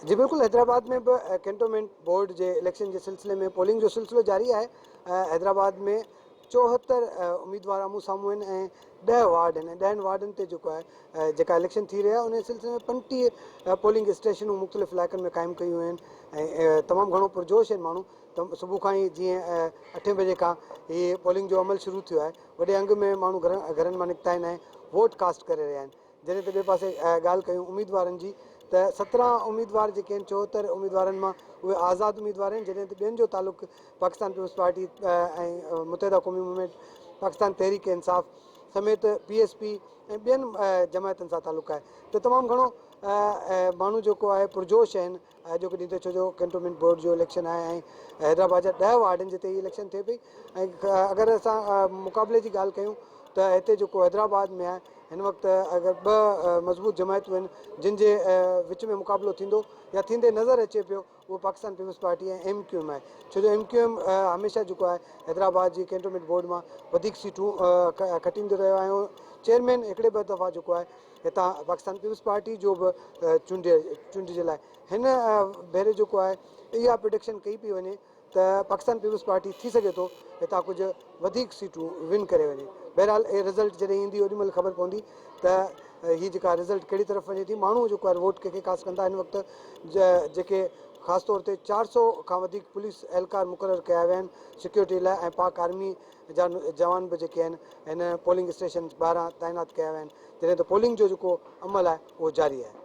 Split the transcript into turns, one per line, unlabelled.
جي بلڪل حيدرآباد ۾ به ڪينٽومينٽ بورڊ جي اليڪشن جي سلسلي ۾ پولنگ جو سلسلو جاري آهي حيدرآباد ۾ 74 اميدوار آمهون سامهون آهن ۽ 10 وارڊ آهن ۽ 10 وارڊن تي جيڪو آهي جيڪا اليڪشن ٿي رهي آهي ان سلسلي ۾ 35 پولنگ اسٽيشنون مختلف علائقن ۾ قائم ڪيون ويون آهن ۽ تمام گهڻو پرجوش آهن ماڻهو ته صبح کان ئي جيئن اٺين بجي کان هي پولنگ جو عمل شروع ٿيو آهي وڏي انگ ۾ ماڻهو گهرن مان نڪتا آهن ۽ ووٽ ڪاسٽ ڪري رهيا آهن جڏهن ته ٻئي پاسي ڳالهه ڪيون اميدوارن جي ته 17 اميدوار جيڪي آهن 74 اميدوارن مان اهي آزاد اميدوار آهن جڏهن ته ٻين جو تعلق Pakistan peoples party ۽ Muttahida Qaumi movement, Pakistan Tehreek Insaf سميت پي ايس پي ۽ ٻين جماعتن سان تعلق آهي ته تمام گهڻو ماڻهو جيڪو آهي پرجوش آهن اڄوڪي ڏينهن تي ڇو جو ڪينٽومينٽ بورڊ جو اليڪشن آهي ۽ حيدرآباد جا 10 وارڊ آهن جتي هي اليڪشن ٿئي پئي ۽ اگر اسان مقابلي جي ڳالهه ڪيون ته هتي جيڪو حيدرآباد ۾ آهي هن وقت اگر ٻه مضبوط جماعتون آهن جن جي وچ ۾ مقابلو ٿيندو يا ٿيندي نظر اچي پيو اهو Pakistan Peoples Party ۽ M Q M آهي ڇو جو ايم ڪيو ايم هميشه جيڪو آهي حيدرآباد جي ڪينٽومينٽ بورڊ مان وڌيڪ سيٽون کٽيندو رهيو آهي ۽ چيئرمين هڪڙي ٻه دفعا جيڪو آهي هتان پاڪستان پيپلز پارٽي جو به چونڊي چونڊجي لاء هن ڀيري جيڪو آهي اها پرڊڪشن ڪئي پئي وڃي ته پاڪستان پيپلز پارٽي ٿي سگهي ٿو هتان ڪجهه وڌيڪ سيٽون ون ڪري وڃي بهرحال اهي رزلٽ جڏهن ايندي اوڏي مهل خبر پوندي ته هي جيڪا رزلٽ ڪهڙي طرف وڃي ٿي ماڻهو جيڪو آهي ووٽ ڪنهن کي ڪاسٽ ڪندا هن وقت جيڪي خاص طور تي 400 کان وڌيڪ پوليس اهلڪار مقرر ڪيا ويا آهن سيڪيورٽي لاء ۽ پاڪ آرمي جا جوان به جيڪي آهن هن پولنگ اسٽيشن ٻاهران تعينات ڪيا ويا آهن جڏهن ته پولنگ جو جيڪو عمل آهي اهو جاري آهي.